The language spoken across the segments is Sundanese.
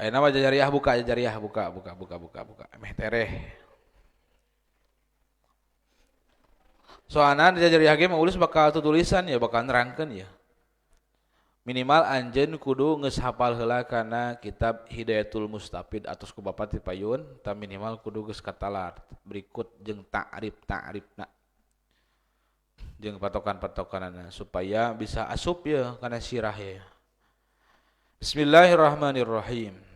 Ayeuna mah Jajariah buka, Jajariah buka, buka, buka, buka, buka. Meh tereh. Soalna di Jajariah ge mah ulis bakal tutulisan ya, bakal nerangkeun ya. Minimal anjeun kudu geus hafal heula kana kitab Hidayatul Mustafid atos ku Bapak ti payun, tah minimal kudu geus katalar berikut jeung ta'rif-ta'rifna. Jeung patokan-patokanana supaya bisa asup ya kana sirah ya. Bismillahirrahmanirrahim.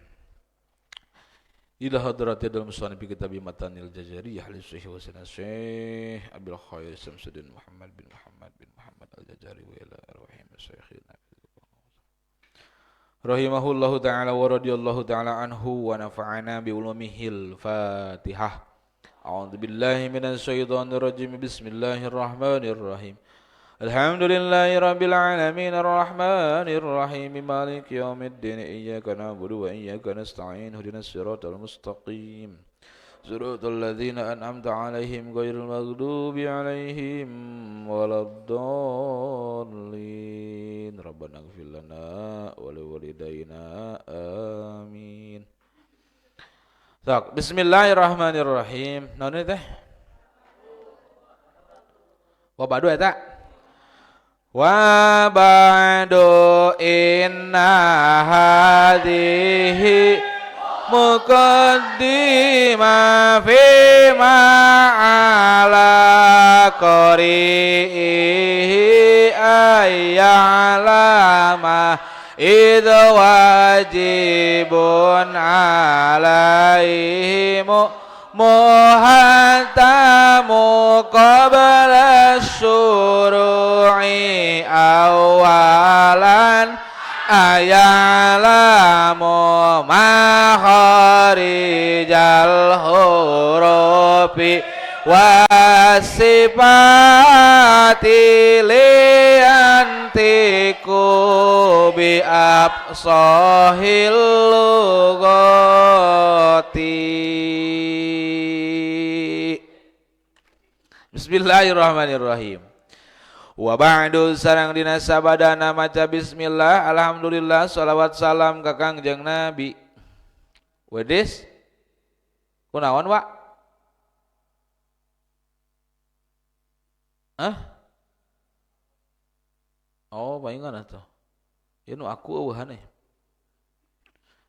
Ila hadratil musannif kitab Matanil Jajariyah li Syekh wa Sayyidina Syekh Abil Khair Samsuddin Muhammad bin Muhammad bin Muhammad Al-Jajari wa ila arwahim syekhina rahimahullahu ta'ala wa radhiyallahu ta'ala anhu wa nafa'ana bi ulumihil Fatihah. A'udzu billahi minasyaitonir rajim. Bismillahirrahmanirrahim. Alhamdulillahi rabbil alamin arrahmanir rahim maliki yaumiddin iyyaka na'budu wa iyyaka nasta'in ihdinas siratal mustaqim siratal ladzina an'amta 'alaihim ghairil maghdubi 'alaihim waladdallin. Rabbana ighfir lana wa liwalidayna amin. Sok, bismillahirrahmanirrahim. Naon teh? Wa ba'du eta. Wa ba'du inna hadhihi muqaddimah fi ma ala qari'ihi ayya'lama idh wajibun alaihim muhatamu qabla syuru'i awalan ayalamu makharijal hurufi wasifati liantiku bi absahil lugati. Bismillahirrahmanirrahim. Wa ba'du sareng dina sabadana maca bismillah alhamdulillah shalawat salam ka Kangjeng Nabi. Wedis kunaon wa? Hah? Oh, palingan atuh. Ieu nu aku eueuhan eh.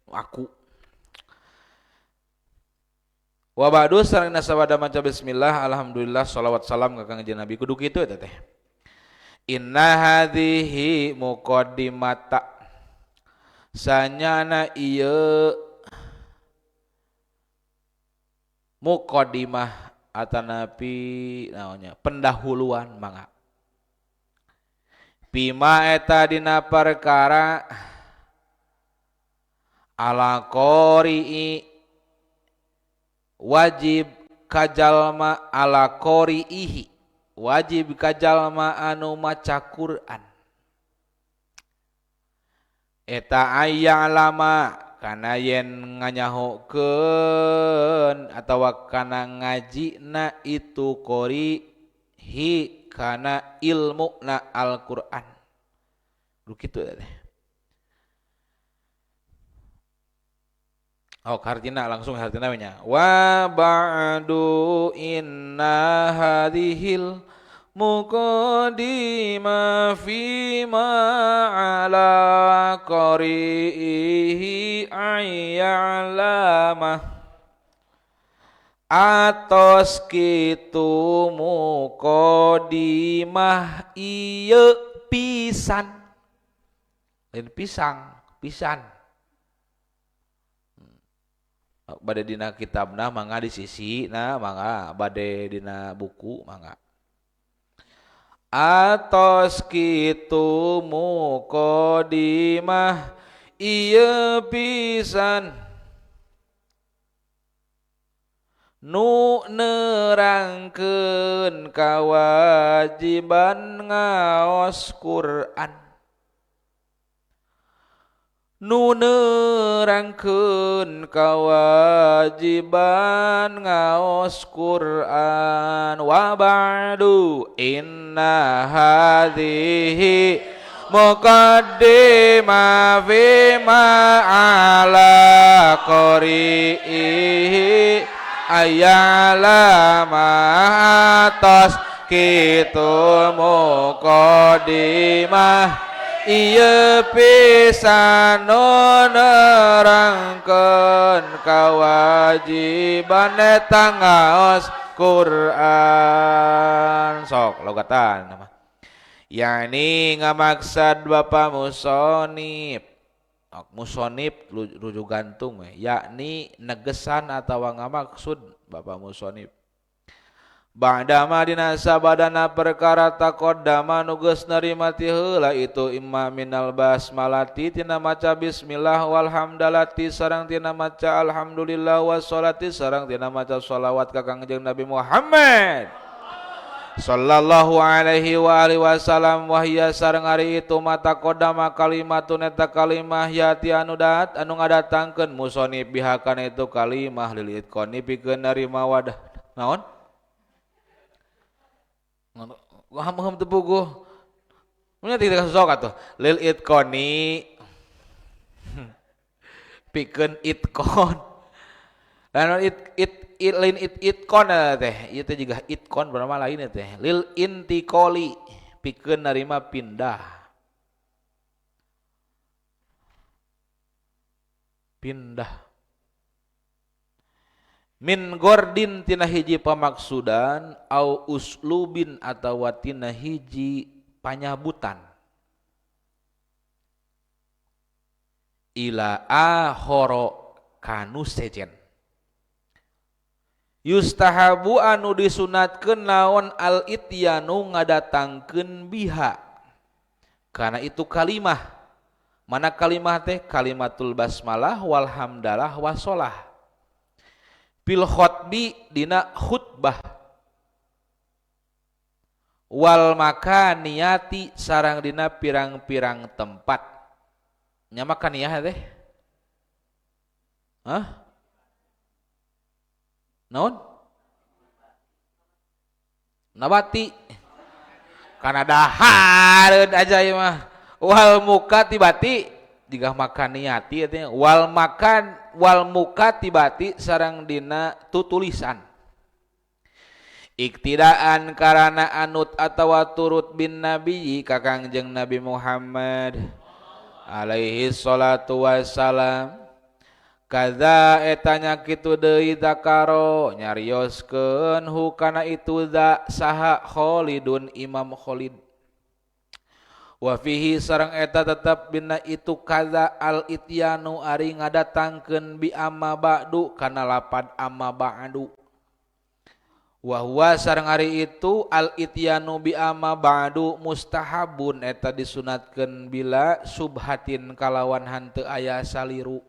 Nu aku. Wa ba'du sareng dina sabada maca bismillah alhamdulillah shalawat salam ka Kangjeng Nabi kudu kitu eta teh. Inna hadhihi muqaddimata sanyana ieu muqaddimah atanapi naonnya pendahuluan mangga bima eta dina perkara ala qori'i wajib kajalma ala qori'ihi wajib kajalma anu maca Quran eta ayya'lama kana yen nganyahokeun atawa kana ngajina itu qorihi kana ilmuna Al-Qur'an. Lu kitu teh. Oh, hartina langsung hartina we nya. Wa ba'du inna hadhil muqaddimah fi ma ala qari'ihi ayya'lama atos kitu muqaddimah ieu pisan lain pisang pisan bade dina kitabna mangga di sisi na mangga bade dina buku mangga atos kitu muqaddimah ieu pisan nu nerangkeun kawajiban ngaos Quran nu nerangkeun kawajiban ngaos Quran. Wa ba'du inna hadhihi Muqaddimah fima ala qari'ihi ayalama atos kitu muqaddimah ieu pisan nu nerangkeun kawajiban eta ngaos Quran. Sok logatan nama yakni ngamaksad Bapak musonib. Musonib rujuk gantung we, yakni negesan atawa ngamaksud Bapak musonib. Ba'dama dina sabadana perkara taqaddama nu geus narima ti heula itu imma minal basmalati tina maca bismillah walhamdalati sareng tina maca alhamdulillah wassalati sareng tina maca sholawat ka Kangjeng Nabi Muhammad sallallahu alaihi wa alihi wasallam wahya sareng ari itu mata qadama kalimatun eta kalimah yati anu dat anu ngadatangkeun musonib biha kana itu kalimah lil itqani pikeun narima wadah naon. Wah, teu puguh. Mun tidak sok atuh. Lil itqani pikeun itqon. Lain it it lain it itqon teh. Ieu teh juga itqon bernama lain teh. Lil intiqali pikeun narima pindah. Pindah. Min gordin tina hiji pamaksudan au uslubin atawa tina hiji panyabutan ila ahoro kanu sejen yustahabu anu disunatkeun naon al ityanu ngadatangkeun biha karena itu kalimah. Mana kalimah teh? Kalimatul basmalah wal hamdalah wasolah fil khutbi dina khutbah wal makaniyati sarang dina pirang-pirang tempat. Nya makaniyah teh? Hah? Naon? Nabati. Kana dahareun aja ieu mah. Wal muka tibati jigah makaniyati teh wal makan wal muka tibati sareng dina tutulisan iktidaan karana anut atawa turut bin nabi ka Kangjeng Nabi Muhammad alaihi salatu wassalam. Kaza etanya kitu deui zakaro nyarioskeun hu kana itu za saha Khalidun Imam Khalid wa fihi sareng eta tetep bina itu kaza al ityanu ari ngadatangkeun bi amma ba'du kana lapad amma ba'du wa huwa sareng ari itu al ityanu bi amma ba'du mustahabun eta disunatkeun bila subhatin kalawan hanteu aya saliru.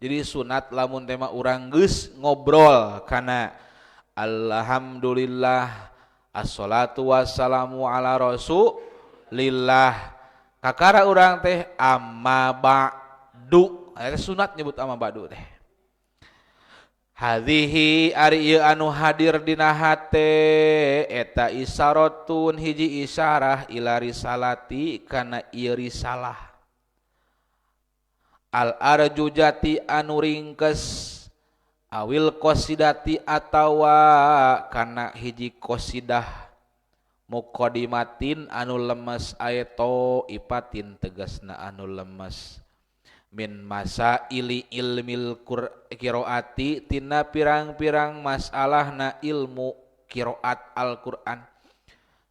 Jadi sunat lamun tema urang geus ngobrol kana alhamdulillah assalatu wassalamu ala rasulillah kakara urang teh amma ba'du eta sunat nyebut amma ba'du teh. Hadhihi ari ieu anu hadir dina hate eta isyaratun hiji isyarah ila risalati kana ieu risalah al arjujati anu ringkes awil qasidati atawa kana hiji qasidah muqaddimatin anu lemes aeto ipatin tegasna anu lemes min masaili ilmil qiraati tina pirang-pirang masalahna ilmu qiraat Al-Qur'an.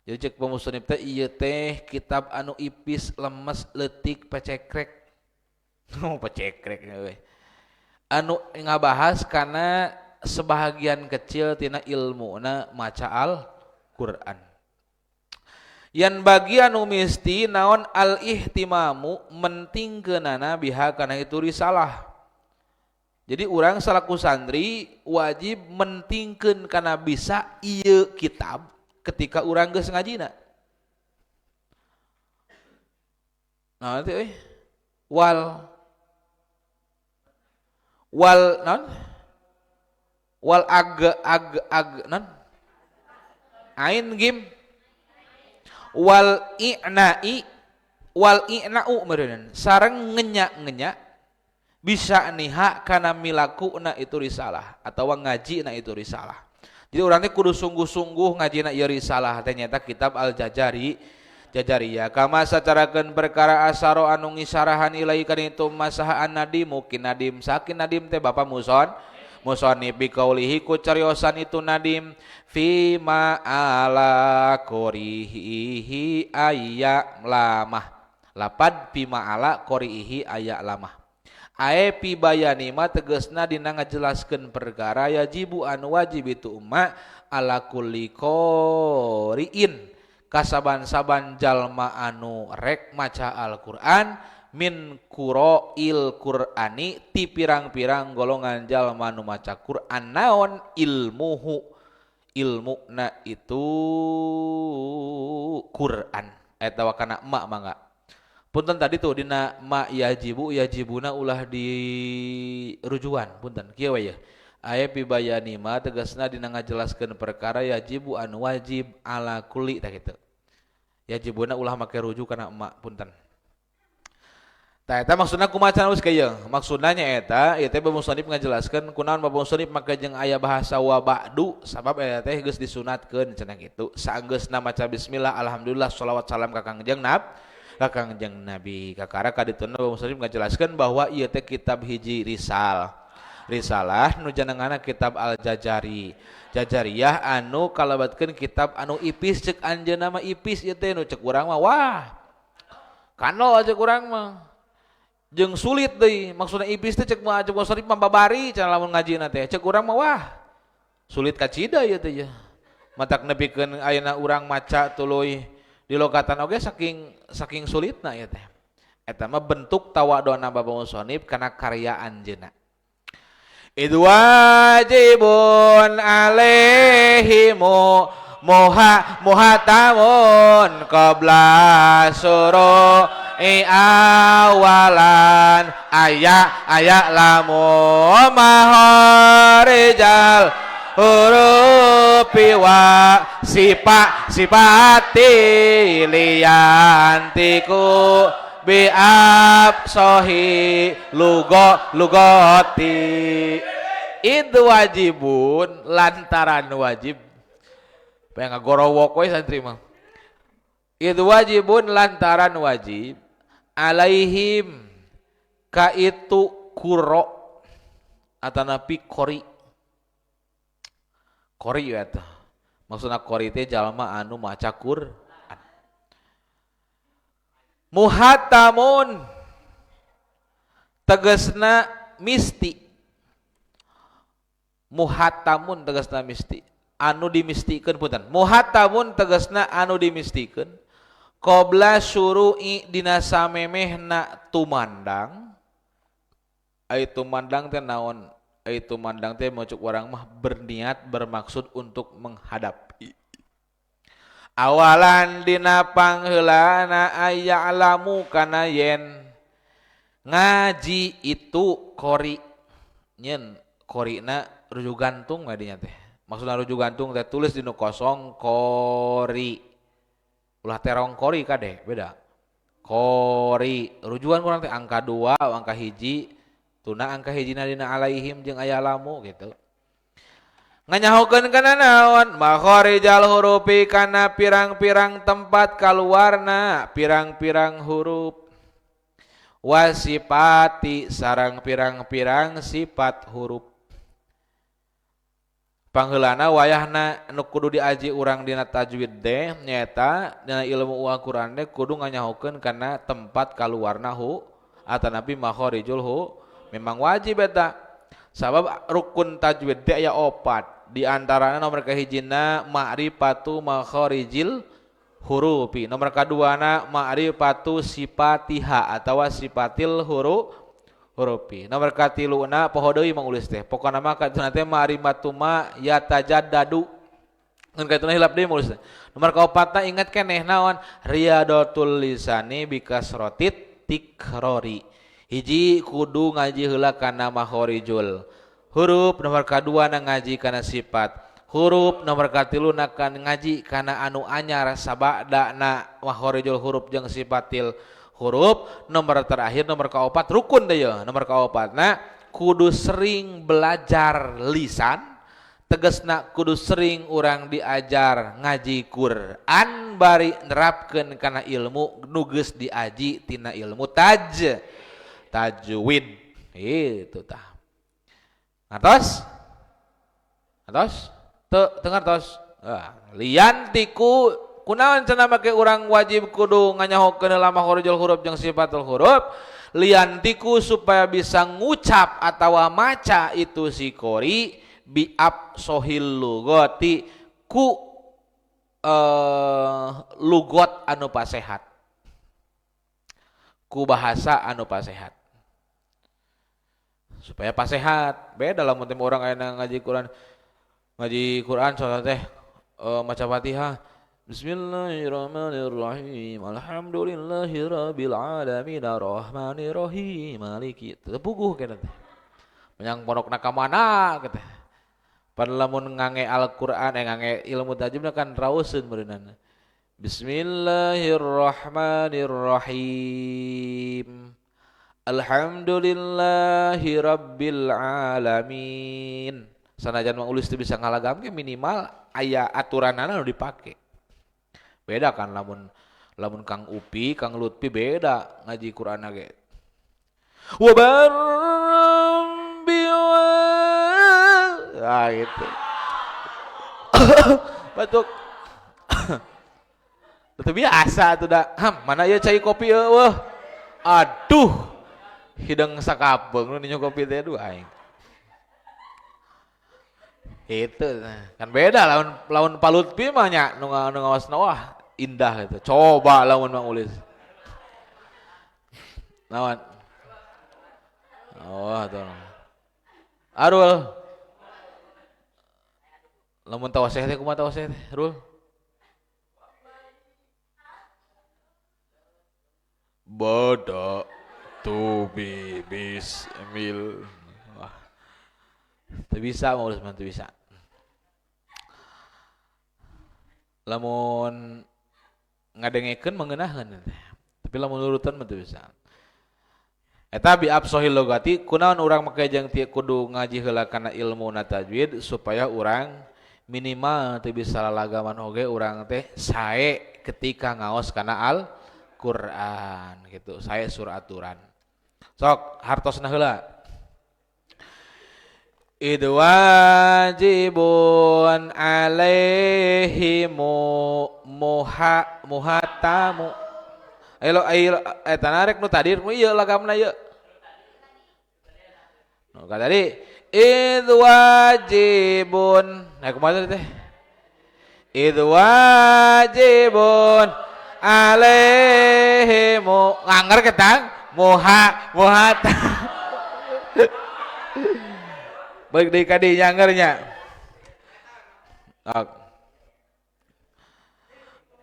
Jadi cek pemusonib teh ieu teh kitab anu ipis lemes leutik pecekrek. Pecekrek we. Anu ngabahas kana sebahagian kecil tina ilmuna maca Al-Qur'an. Yan bagian anu misti naon al-ihtimamu mentingkeunana biha kana itu risalah. Jadi urang salaku santri wajib mentingkeun kana bisa ieu kitab ketika urang geus ngajina. Nah nanti euy wal wal non wal ag ag ag non ain gim wal i'na'i Wal i'na'u meureun sareng ngenya-ngenya bisa niha kana milakuna itu risalah atawa ngajina itu risalah. Jadi urang teh kudu sungguh-sungguh ngajina ieu risalah teh nyaeta kitab Al-Jajari Jajariyah kama sacarakeun perkara asaro anu ngisarahan ilai kana itu masahaan nadim mungkin nadim sakin nadim teh bapa muson musonif biqaulihi ku cariosan itu nadim fi ma ala qorihi aya lamah lapad fi ma ala qorihi aya lamah ae pi bayani ma tegasna dina ngajelaskeun perkara yajibu anu wajib itu umma ala kulli qoriin kasaban-saban jalma anu rek maca Al-Qur'an min qura'il Qur'ani ti pirang-pirang golongan jalma nu maca Qur'an naon ilmuhu ilmuna itu Qur'an eta wakana emak mangga punten tadi tuh dina ma yajibu yajibuna ulah di rujuan punten kieu we ya aya pibayani ma tegasna dina ngajelaskeun perkara yajibu anu wajib ala kulli tah kitu yajibuna ulah make rujuk kana emak punten. Tah eta maksudna kumaha cenah geus kieu maksudna nya eta ieu teh musannif ngajelaskeun kunaon bapak musannif make jeung aya bahasa wa ba'du sabab eta teh geus disunatkeun cenah kitu saenggeusna maca bismillah alhamdulillah sholawat salam ka Kangjeng Nabi ka Kangjeng Nabi kakara kadituna bapak musannif ngajelaskeun bahwa ieu teh kitab hiji risalah nu jenengana kitab Al-Jajari Jajariyah anu kalabatkeun kitab anu ipis cek anjeunna mah ipis ieu teh nu cek urang mah wah kano cek urang mah jeung sulit deui maksudna iblis teh cek mah cek musannif mah babari cenah lamun ngajina teh cek urang mah wah sulit kacida ieu teh ya matak nepikeun ayeuna urang maca tuluy di lokatan oge saking sulitna ieu teh eta mah bentuk tawadona bapak musannif kana karya anjeunna. Id wajibun alaihimu muha muhatamun qabla suru awalan aya aya lamu maharijal hurufi wa sifat sifati liyantiku bi absohi lugo lugoti. Id wajibun lantaran wajib pengen ngagorowok we santri mah. Id wajibun lantaran wajib alaihim ka itu kuro atanapi kori kori eta maksudna kori teh jalma anu maca Qur'an muhatamun tegasna misti muhatamun tegasna misti anu dimistikeun punten muhatamun tegasna anu dimistikeun qabla syuru'i dina samemehna tumandang ai tumandang teh naon ai tumandang teh mau cek urang mah berniat bermaksud untuk menghadapi awalan dina pangheulana aya alamu kana yen ngaji itu kori nyen korina rujuk gantung we dinya teh maksudna rujuk gantung teh tulis dinu kosong kori ulah terong kori kade beda kori rujukan kurang teh angka 2 angka hiji tuna angka hijina dina alaihim jeung aya lamu gitu nganyahokeun kana naon makharijal hurufi kana pirang-pirang tempat kaluarna pirang-pirang huruf wasipati sarang pirang-pirang sifat huruf pangheulana wayahna anu kudu diaji urang dina tajwid teh nyaeta dina ilmu Al-Qur'an teh kudu nganyahokeun kana tempat kaluarna hu atanapi makharijul hu memang wajib eta sabab rukun tajwid teh aya opat di antarana nomor kahijina ma'rifatu makharijil hurufi nomor kaduana ma'rifatu sifatiha atawa sifatil hurufi nomor katiluna poho deui mangulis teh pokona mah katuna teh ma'rifatu ma yatajaddadu ngan katuna hilap deui mangulis teh nomor kaopatna ingat keneh naon riyadatul lisani bikasratit tikrori hiji kudu ngaji heula kana makharijul huruf nomor kadua na ngaji kana sifat huruf nomor katilu na kan ngaji kana anu anyar sabada na makharijul huruf jeung sifatil huruf. Nomor terakhir nomor kaopat rukun deh ya. Nomor kaopat nah kudu sering belajar lisan, tegesna kudu sering urang diajar ngaji Quran bari nerapkeun kana ilmu nu geus diaji tina ilmu tajwid. Itu tah. Ngartos? Ngartos? Teu teu ngartos? Ah, lian tiku kunaon cenah make urang wajib kudu nganyahokeun heula makhorijul huruf jeung sifatul huruf, lian tiku supaya bisa ngucap atawa maca itu si qori bi absohil lugati ku lugot anu pasehat, ku bahasa anu pasehat, supaya pasehat. Beda lamun teh urang aya ngaji Quran soalna teh maca Fatihah, Bismillahirrahmanirrahim, alhamdulillahirabbil alamin arrahmanirrahim maliki, teu puguh kana teh menyang pondokna ka mana kitu. Padahal lamun ngange Al-Qur'an ngange ilmu tajwidna kan raoseun meureunana. Bismillahirrahmanirrahim, alhamdulillahirabbil alamin. Sanajan mah ulis teu bisa ngalagam ge minimal aya aturanana nu dipake. Beda kan lamun Kang Upi, Kang Lutfi beda ngaji Qur'anna ge. Wa barram bi ah gitu. Batuk. Itu biasa tuh dah. Ham, mana ya cai kopi eueuh. Aduh. Hidang sakapeung nu ninyo kopi teh aduh aing. Itu kan beda lamun Pak Lutfi mah nya nu ngawasna wah indah gitu. Coba lamun Mang Ulis. Naon? Oh, tolong. Arul. Lamun tawaseh teh kumaha tawaseh teh, Rul? Bada tu bi bismil. Wah. Teu bisa Mang Ulis mah teu bisa. Lamun ngadengekeun mengenaheun tapi lamun urutan mah teu bisa. Eta bi absohil logati kunaon urang make jeung kudu ngaji heula kana ilmu na tajwid supaya urang minimal teu bisa lalagaman oge urang teh sae ketika ngaos kana Al-Qur'an gitu, sae sur aturan. Sok hartosna heula. Id wajibun alaihimu muhatamu. Ayo ayo eta narek nu tadi nu ieu lagamna ieu. Nu ka tadi id wajibun. Nah kumaha tadi teh? Id wajibun alaihimu ngangger ketang muhata. Balik deui ka dieu nyanggernya.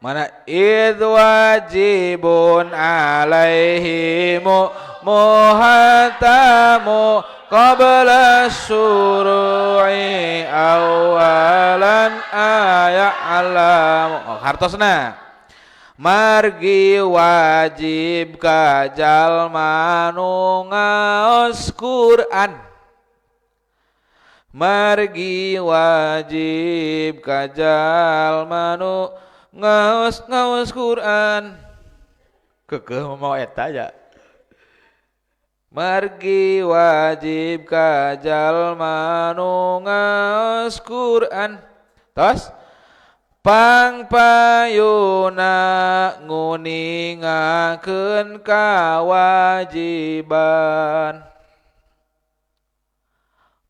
Mana id wajibun alaihimu muhatamu qabla syuru'i awalan aya'lamu. Oh, hartosna margi wajib ka jalma nu ngaos Quran, margi wajib ka jalma nu ngaos Quran. Kekeh mau eta aja. Margi wajib ka jalma nu ngaos Quran. Tos pangpayuna nguningakeun kawajiban.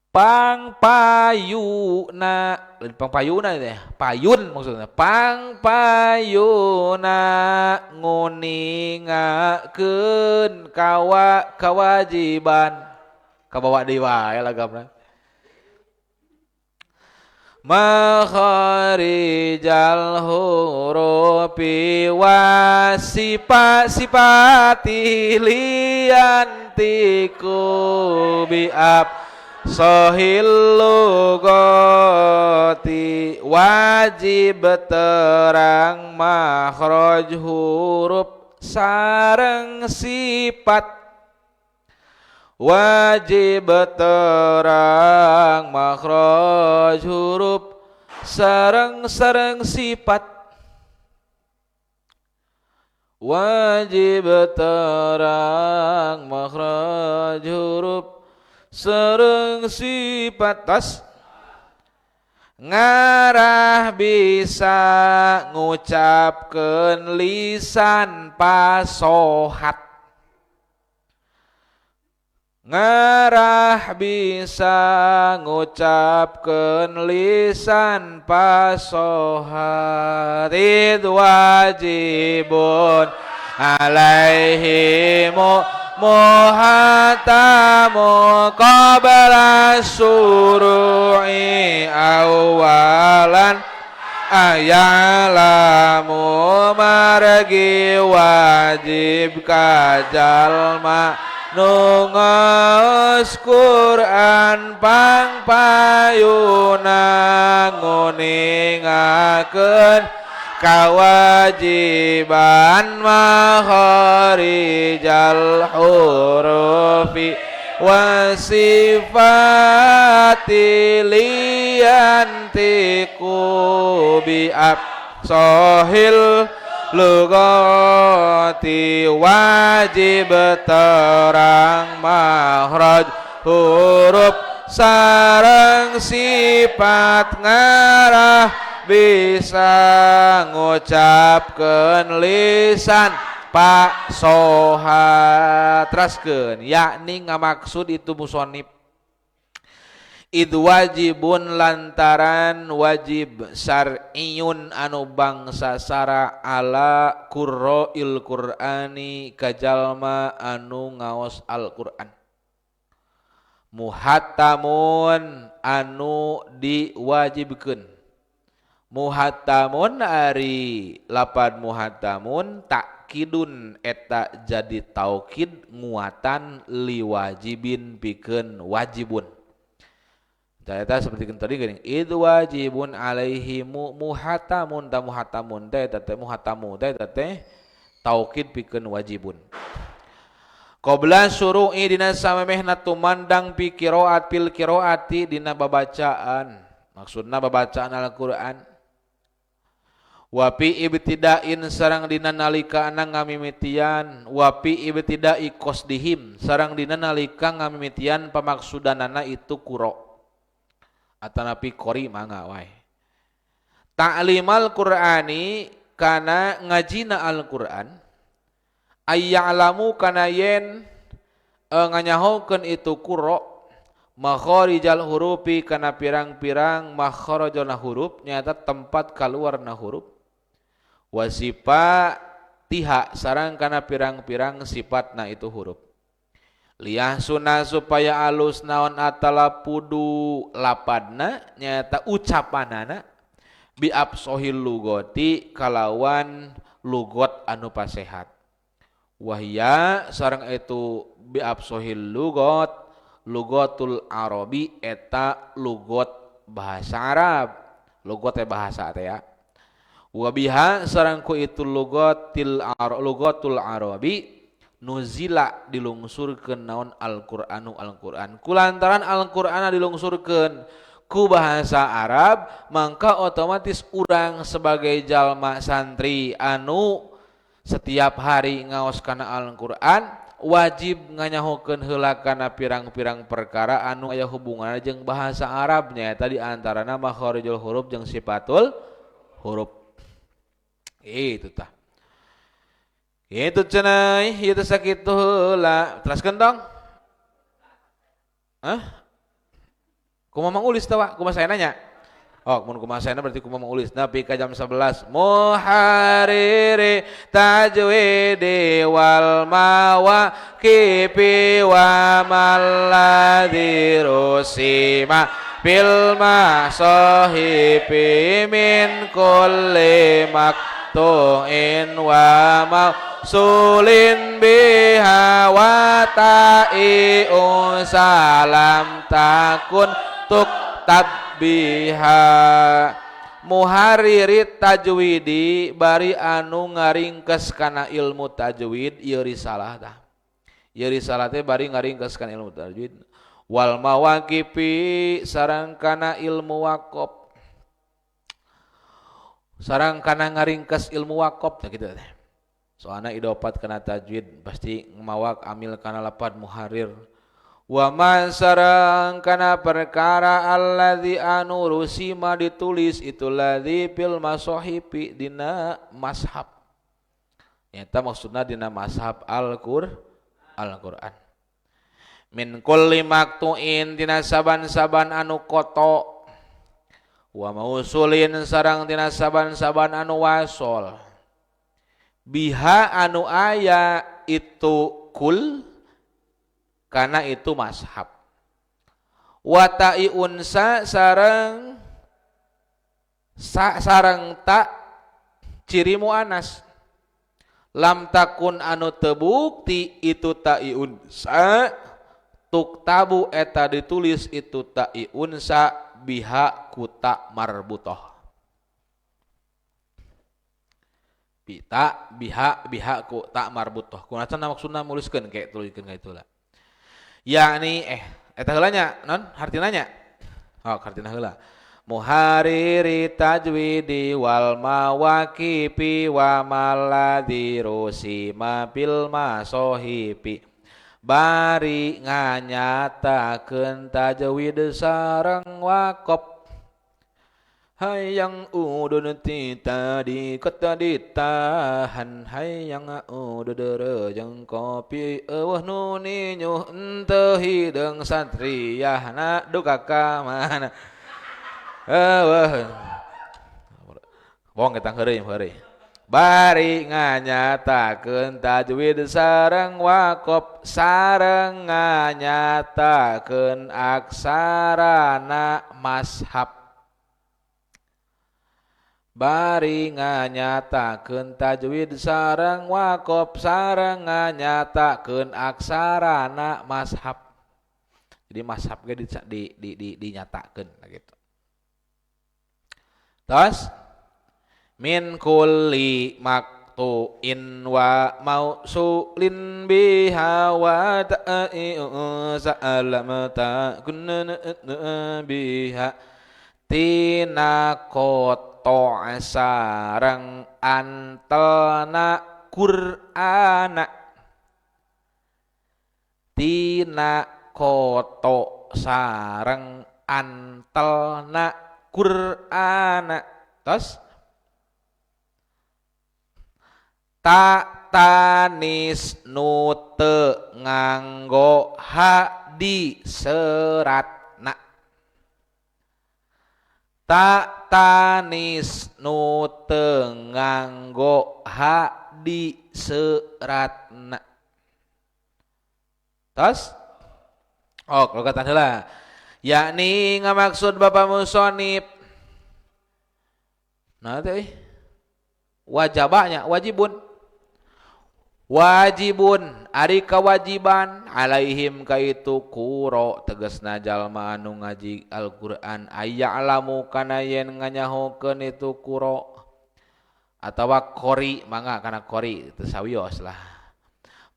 Pangpayuna, pangpayuna itu ya, payun maksudnya. Pangpayuna nguningakeun kawajiban. Kabawa deui wae lagamna. Makharijal hurufi wasifat-sifati liantiku biab sohil lugati. Wajib terang makhraj huruf sareng sifat wajib terang makhraj huruf sareng-sareng sifat wajib terang makhraj huruf sareng sifat tas ngarah bisa ngucapkeun lisan pasohat ngarah bisa ngucapkeun lisan pasohat id wajibun alaihimu muhatamu qabla syuru'i awalan ayalamu margi wajib kajalma nu ngaos Quran pang payuna nguningakeun kawajiban makharijal hurufi wa sifati liyantiku bi absahil lugati wajib terang makhraj huruf sareng sifat ngarah bisa ngucapkeun lisan pak soha teraskeun yakni ngamaksud itu musonib id wajibun lantaran wajib syar'iyun anu bangsa sara ala qurra'il qur'ani kajalma anu ngaos Al-Qur'an muhattamun anu diwajibkeun muhattamun ari lapan muhattamun takkidun eta jadi taukid nguatan liwajibin pikeun wajibun. Eta seperti tadi geuning id wajibun alaihi muhatamun ta muhatamun teh eta teh muhatamu teh eta teh taukid pikeun wajibun. Qabla syuru'i dina samemehna tumandang pi qiraat fil qiraati dina babacaan. Maksudna babacaan Al-Qur'an. Wa fi ibtida'in sareng dina nalika ngamimitian wa fi ibtida'i qasdihim sareng dina nalika ngamimitian pamaksudanana itu qura. Atanapi qori mangga wae. Ta'limal Qur'ani kana ngajina Al-Qur'an ayya'lamu kana yen nganyahokeun itu qura makharijal hurufi kana pirang-pirang makharajana huruf nyata tempat kaluarna huruf wa sifatiha sareng kana pirang-pirang sifatna itu huruf. Liyah sunah supaya alus naon atala pudu lapadna nyata ucapanana bi absohil lugoti kalawan lugot anu pasehat wahya sareng itu bi absohil lugot lugotul arabi eta lugot bahasa Arab lugot teh bahasa teh ya wabiha sareng ku itu lugotil lugotul arabi nuzila dilungsurkeun naon Al-Qur'anu Al-Qur'an kulantaran Al-Qur'ana dilungsurkeun ku bahasa Arab mangka otomatis urang sebagai jalma santri anu setiap hari ngaos kana Al-Qur'an wajib nganyahokeun heula kana pirang-pirang perkara anu aya hubunganna jeung bahasa Arab nyaeta di antarana makharijul huruf jeung sifatul huruf itu tah. Itu cenah, itu sakitu heula. Teraskeun dong. Hah? Kumaha Mang Ulis tah, kumaha saya nanya? Oh, mun kumaha saya berarti kumaha Mang Ulis. Nepi ka jam 11. Muhariri tajwidi wal mawaqifi wa malladzi rusima bil masahifi min kulli maktu'in wa mausulin biha wa ta'i salam takun tuktab biha Muharirit tajwidi bari anu ngaringkes kana ilmu tajwid ieu risalah tah. Ieu risalah teh bari ngaringkes kana ilmu tajwid wal mawaqifi sareng kana ilmu waqaf. Sareng kana ngaringkes ilmu waqaf tah kitu teh. Soalna idopat kana tajwid pasti mawak amil kana lapad muharir. Wa man sareng kana perkara alladzi anu rusima ditulis itu ladzi fil masahifi dina mashab. Nyata maksudna dina mashab Al-Qur'an. Min kulli maktu'in dina saban-saban anu koto wa mausulin sareng dina saban-saban anu wasol. Biha anu aya itu kul karena itu mashab. Wa ta'i unsa sareng sareng ta ciri muannas. Lam takun anu tebukti itu ta'i unsa tuktabu eta ditulis itu ta'i unsa biha kuta marbutoh. Bita biha biha ku ta marbutoh. Kunacan maksudna nuliskeun kayak tuliskeun ka itulah. Yakni eta heula nya non hartina nya. Oh, hartina heula. Muhariri tajwidi wal mawaqifi wa maladzi rusima bil masohifi. Bari nganyatakeun tajwid sareng waqaf. Hayang udun ti tadi kata ditahan hayang udun derejeng kopi eueuh nu ninyuh henteu hideung satriahna duka ka mana eueuh bohong eta heureuy heureuy bari nganyatakeun tajwid sareng waqaf sareng nganyatakeun aksarana mashab. Bari nganyatakeun tajwid sareng waqaf sareng nganyatakeun aksarana mashab. Jadi mashab ge dinyatakeun gitu. Terus min kulli maktu'in wa mausulin biha wa ta'i sa'alam ta'kunna biha tina koto sareng antelna Qur'ana. Tina koto sareng antelna Qur'ana. Terus ta tanis nu teu nganggo ha di seratna. Ta tanis nu teu nganggo ha di seratna. Terus oh kalau kata heula yakni ngamaksud bapak musonib. Nah teh wajabanya wajibun. Wajibun ari kewajiban alaihim kaitu kuro tegasna jalma anu ngaji Al-Qur'an ayya'lamu kana yen nganyahokeun itu kuro atawa qori mangga kana qori teu sawios lah.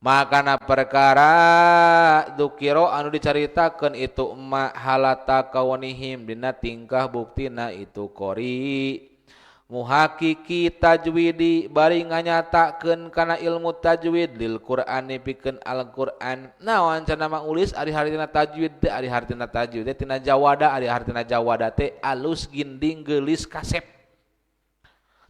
Makana perkara dukiro anu dicaritakeun itu ma halata kawanihim dina tingkah buktina itu qori muhakiki tajwidi bari nganyatakeun kana ilmu tajwid lil Qur'ani pikeun Al-Qur'an. Naon cenah mah ulis ari hartina tajwid teh ari hartina tajwid teh tina jawada ari hartina jawada teh alus ginding geulis kasep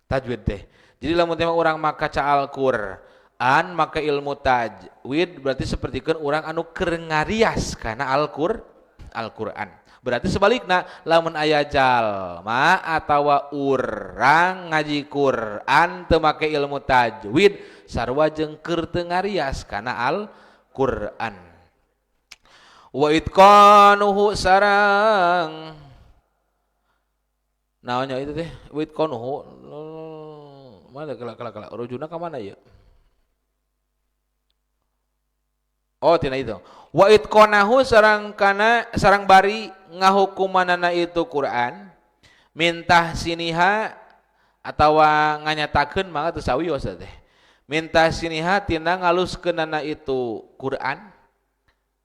tajwid teh. Jadi lamun teh urang makaca Al-Qur'an maka ilmu tajwid berarti sapertikeun urang anu keur ngarias kana Al-Qur'an. Berarti sebaliknya lamun aya jalma atawa urang ngaji Quran teu make ilmu tajwid sarua jeung keur teu ngarias kana Al-Qur'an. Wa itqanuhu sareng naonnya itu teh wa itqanuhu mana kala rujuna ka mana ieu? Oh tina itu. Wa itqanahu sareng kana sareng bari ngahukumanana itu Quran Mintah siniha atawa nganyatakeun mangga teu sawios teh. Mintah siniha tina ngaluskeunana itu Quran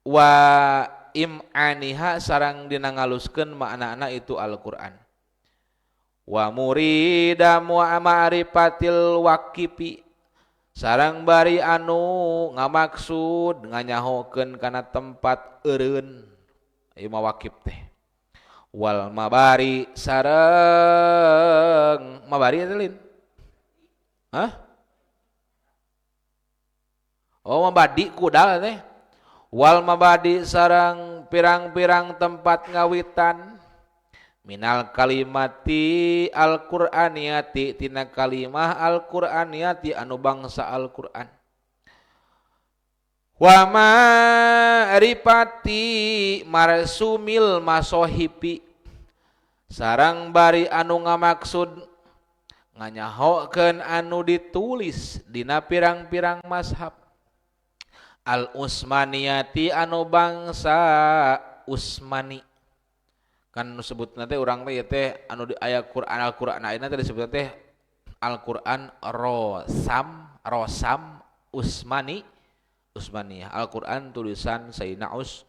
wa im'aniha sarang dina ngaluskeun maknana itu Al-Qur'an. Wa murida ma'rifatil waqifi sarang bari anu ngamaksud nganyahokeun kana tempat eureun ieu mah waqif teh. Wal mabari sareng mabari eta lain. Hah? Oh mabadi kudal teh. Wal mabadi sareng pirang-pirang tempat ngawitan minal kalimati al-Qur'aniyati tina kalimah al-Qur'aniyati anu bangsa Al-Qur'an. Wa ma'rifati marsumil masohipi sarang bari anu ngamaksud nganyahokeun anu ditulis dina pirang-pirang mazhab al-Utsmaniyati anu bangsa Utsmani. Kan nu sebutna teh urang teh ieu teh anu di aya Quran Al-Qur'an ayeuna teh disebutna teh Al-Qur'an Rosam Rosam Utsmani Utsmaniyah. Al-Qur'an tulisan Sayyidina Us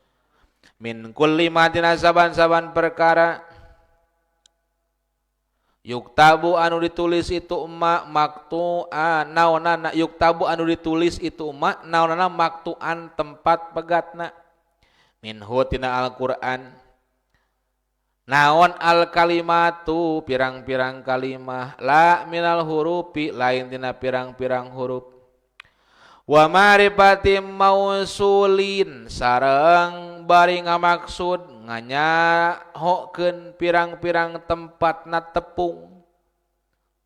min kulli ma tina saban-saban perkara yuktabu anu ditulis itu emak maktu'an naonana yuktabu anu ditulis itu emak naonana maktu'an tempat pegatna minhu tina Al-Qur'an naon al kalimatu pirang-pirang kalimah la minal hurufi lain tina pirang-pirang huruf wa ma'rifati mausulin sareng bari ngamaksud nganyahokeun pirang-pirang tempatna tepung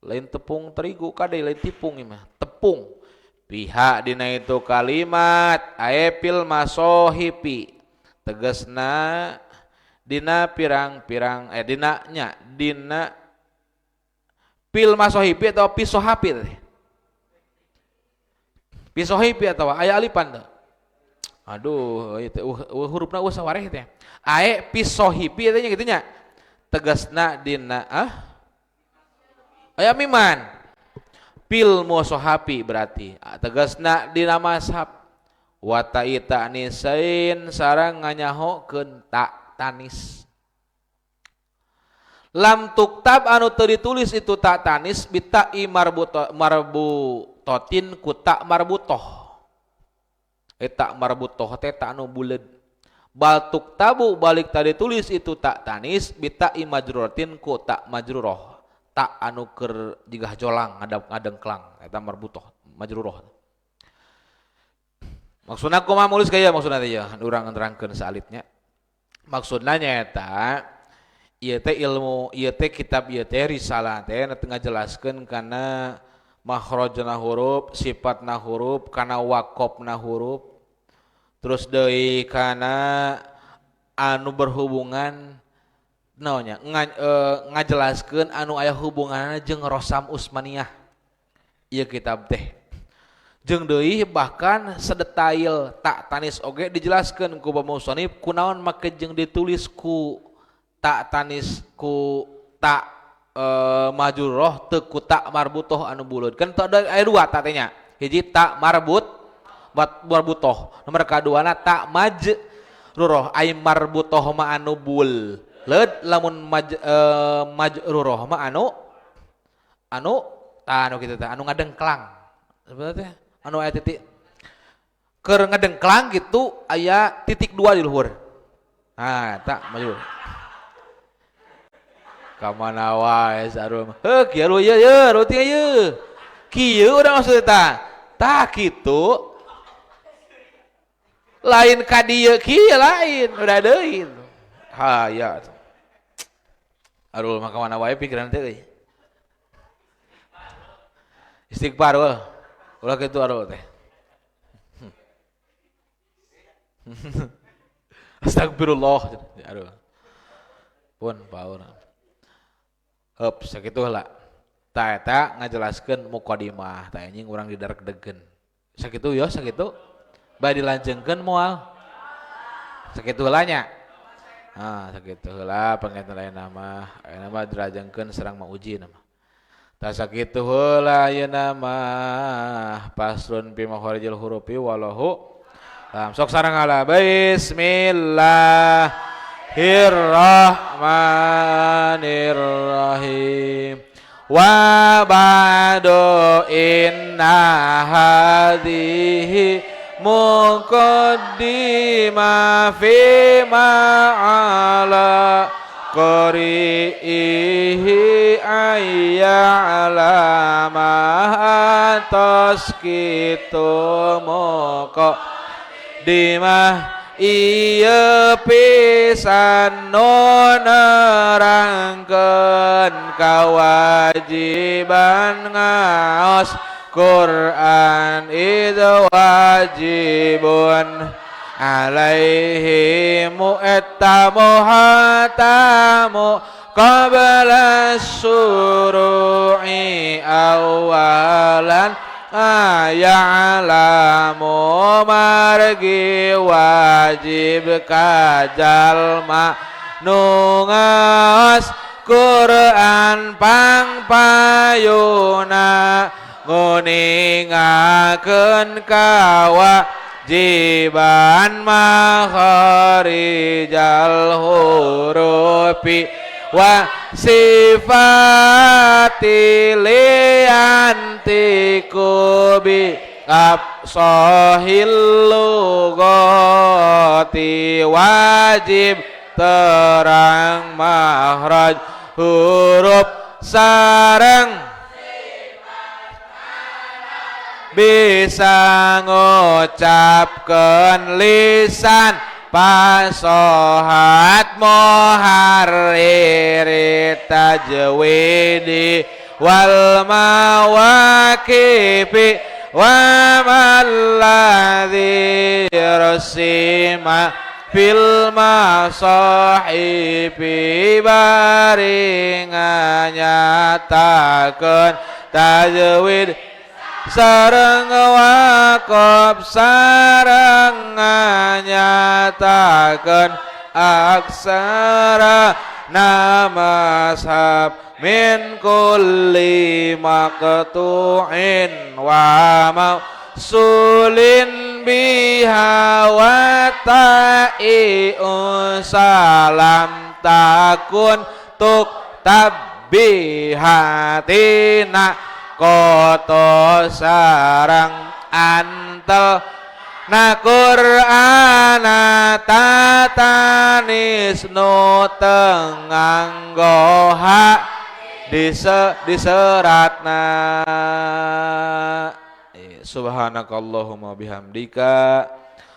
lain tepung terigu kade lain tipung ieu mah tepung pihak dina itu kalimat aepil masohipi tegasna dina pirang-pirang dina nya dina pil masohipi atau pisohapi teh pisohipi atau aya alipan teh aduh itu hurufna eueuh sawareh teh ae pisohipi teh nya kitu nya tegasna dina aya miman pil musohapi berarti tegasna dina mazhab wa ta'ita nisain sareng nganyahokeun tak tanis lam tuktab anu teu ditulis itu tak tanis bita'i marbutotin ku tak marbutoh tak marbutoh teh tak anu buleud bal tuktabu balik tadi tulis itu tak tanis bita'i majruratin ku tak majruroh tak anu keur jigah jolang ngadap ngadengklang eta marbutoh majruroh maksudna kumaha mulis kaya maksudna teh ya urang nerangkeun saalitnya maksudna nyaeta ieu teh ilmu ieu teh kitab ieu teh risalah teh nu teu ngajelaskeun kana makhrajna huruf, sifatna huruf, kana waqofna huruf, terus deui kana anu berhubungan naonnya ngajelaskeun anu aya hubunganna jeung Rosam Utsmaniyah ieu kitab teh. Jeung deui bahkan sedetail tak tanis oge dijelaskeun ku musannif kunaon make jeung ditulis ku tak tanis ku tak majruroh teu ku tak marbutoh anu buleud kan teu aya dua tak teh nya hiji tak marbut marbutoh nomor kaduana tak majruroh ai marbutoh mah anu buleud lamun majruroh mah anu anu tah anu kitu teh anu ngadengklang sebenarnya teh anu aya titik keur ngedengklang gitu aya titik dua di luhur nah tak maju ka mana wae sarua mah heuh kieu lu ieu ye reuting ieu kieu urang maksud eta tah kitu lain ka dieu kieu lain udah deui haya arul mah ka mana wae pikiran teh euy istighfar weh ulah kitu arul teh astagfirullah aduh pun paur heup sakitu heula tah eta ngajelaskeun mukadimah tah anjing urang didarek-degkeun sakitu yo sakitu bae dilanjengkeun moal sakitu heula nya Ah sakitu heula panginten ayeuna mah. Ayeuna mah dirajengkeun sareng mauji mah. Tah sakitu heula ayeuna mah faslun fi makharijil hurufi wallahu a'lam. Sok sareng ala bismillahirrahmanirrahim. Wa ba'du inna hadhihi muqaddimah fi ma'ala qari'ihi ayya'lama atas kitu muqaddimah ieu pisan nu nerangkeun kawajiban ngaos Quran itu wajibun alaihi mu'etta muhatamu qabla syuru'i awalan aya'lamu margi wajib kajalma nu ngaos Quran pangpayuna nguningakeun kawajiban makharijal hurufi wa sifati liantiku bi absahil lugati wajib terang makhraj huruf sareng bisa ngucapkeun lisan pasohat muharriri tajwidi wal mawaqifi wa malladzi rasima fil masahifi bari nganyatakeun tajwid sareng waqaf sareng nganyatakeun aksara namashab min kulli maqtu'in wa mausulin biha wa ta'i salam takun tuktab bihatina koto sarang antel na Qur'ana tatanis nu tenganggo hak diseratna. Subhanakallahumma bihamdika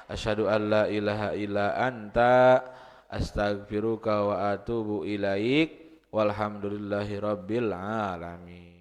asyhadu an la ilaha illa anta astaghfiruka wa atubu ilaik. Walhamdulillahi rabbil alamin.